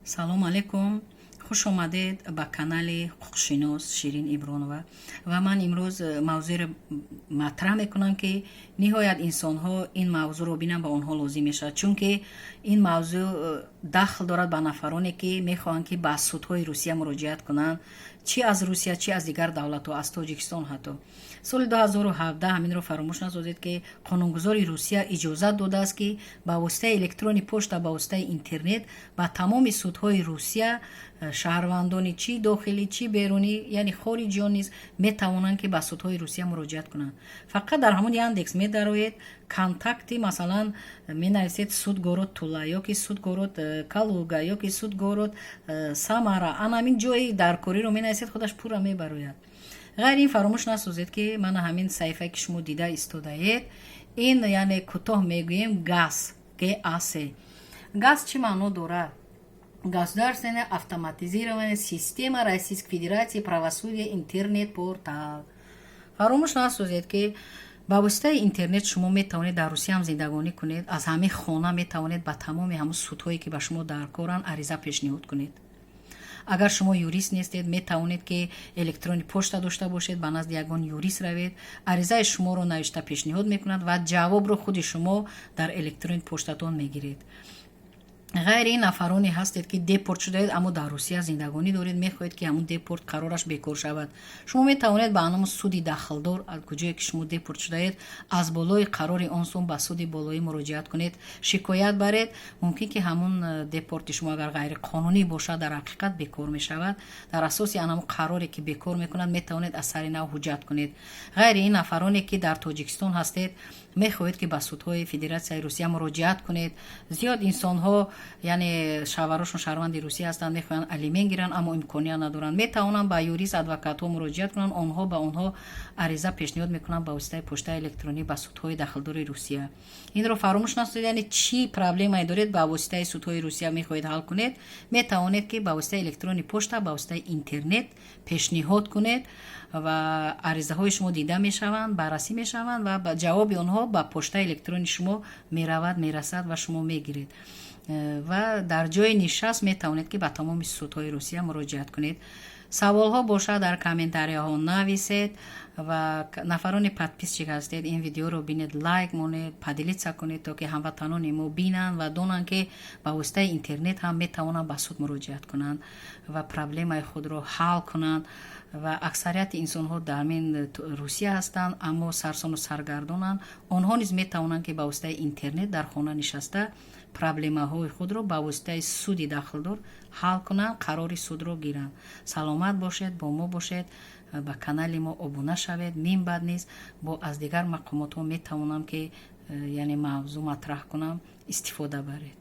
Салом алейкум, хуш омадед ба канали ҳуқуқшинос Ширин Ибронова. Ва ман имрӯз мавзӯеро матраҳ мекунам, ки ниҳоят инсонҳо ин мавзӯъро бинанд, ба онҳо лозим мешавад, чунки ин мавзӯъ дахл дорад ба нафароне, ки мехоҳанд, ки ба судҳои Русия муроҷиат кунанд, чӣ аз Русия, чӣ аз дигар давлатҳо, аз Тоҷикистон ҳатто. Соли 2017, ҳаминро фаромӯш насозед, ки қонунгузори Русия иҷозат додааст, ки ба воситаи электронный почта, ба воситаи интернет ба тамоми судҳои Русия шаҳрвандони чӣ дохилӣ, чӣ берунӣ, яъне хориҷиён низ метавонанд, ки ба судҳои Русия муроҷиат кунанд. Фақат дар ҳамон Яндекс медароед, контакти, масалан, менависед «суд город Тула» ё ки «суд город Калуга» ё ки «суд город Самара», ана ҳамин ҷои даркориро менависед, худаш пурра мебарояд. Ғайри ин, фаромӯш насозед, ки мана ҳамин саҳифае, ки шумо дида истодаед, ин, яъне кӯтоҳ мегӯем, ГАС, ГАС. ГАС чӣ маъно дорад? Государственная автоматизированная система Российской Федерации правосудия, интернет портал. Фаромӯш насозед, ки ба воситаи интернет шумо метавонед дар Русия ҳам зиндагонӣ кунед, аз ҳамин хона метавонед ба тамоми ҳамун судҳое, ки ба шумо даркоранд, ариза пешниҳод кунед. Агар шумо юрист нестед, метавонед, ки электронный почта дошта бошед, ба назди ягон юрист равед, аризаи шуморо навишта пешниҳод мекунад ва ҷавобро худи шумо дар электронный почтатон мегиред. Ғайри ин, нафароне ҳастед, ки депорт шудаед, аммо дар Русия зиндагонӣ доред, мехоҳед, ки ҳамун депорт қарораш бекор шавад, шумо метавонед ба ҳамон суди дахлдор, аз куҷое ки шумо депорт шудаед, аз болои қарори он суд ба суди болоӣ муроҷиат кунед, шикоят баред. Мумкин, ки ҳамун депорти шумо, агар ғайриқонунӣ бошад, дар ҳақиқат бекор мешавад. Дар асоси ҳамон қароре, ки бекор мекунад, метавонед аз сари нав ҳуҷҷат кунед. Ғайри ин, нафароне, ки дар Тоҷикистон ҳастед, мехоҳед, ки ба судҳои Федератсияи Русия муроҷиат кунед. Зиёд инсонҳо, яъне шавҳарошон шаҳрванди Русия ҳастанд, мехоҳанд алимент гиранд, аммо имконият надоранд. Метавонанд ба юрист, адвокатҳо муроҷиат кунанд, онҳо ба онҳо ариза пешниҳод мекунанд ба воситаи почтаи электронӣ ба судҳои дахлдори Русия. Инро фаромӯш насозед, яъне чӣ проблемае доред, ба воситаи судҳои Русия мехоҳед ҳал кунед, метавонед, ки ба воситаи электронный почта, ба воситаи интернет пешниҳод кунед ва аризаҳои шумо дида мешаванд, баррасӣ мешаванд ва ҷавоби онҳо ба почтаи электрони шумо меравад, мерасад ва шумо мегиред. Ва дар ҷои нишаст метавонед, ки ба тамоми судҳои Русия муроҷиат кунед. Саволҳо бошад, дар комментарияҳо нависед. Ва нафарони подписчик ҳастед, ин видеоро бинед, лайк монед, поделиться кунед, то ки ҳамватанони мо бинанд ва донанд, ки ба воситаи интернет ҳам метавонанд ба суд муроҷиат кунанд ва проблемаи худро ҳал кунанд. Ва аксарияти инсонҳо дар ҳамин Русия ҳастанд, аммо сарсону саргардонанд. Онҳо низ метавонанд, ки ба воситаи интернет дар хона нишаста проблемаҳои худро ба воситаи суди дахлдор ҳал кунанд, қарори судро гиранд. Саломат бошед, бо мо бошед, ба канали мо обуна шавед. Мин баъд низ бо аз дигар мақомотҳо метавонам, ки яъне мавзӯъ матраҳ кунам. Истифода баред.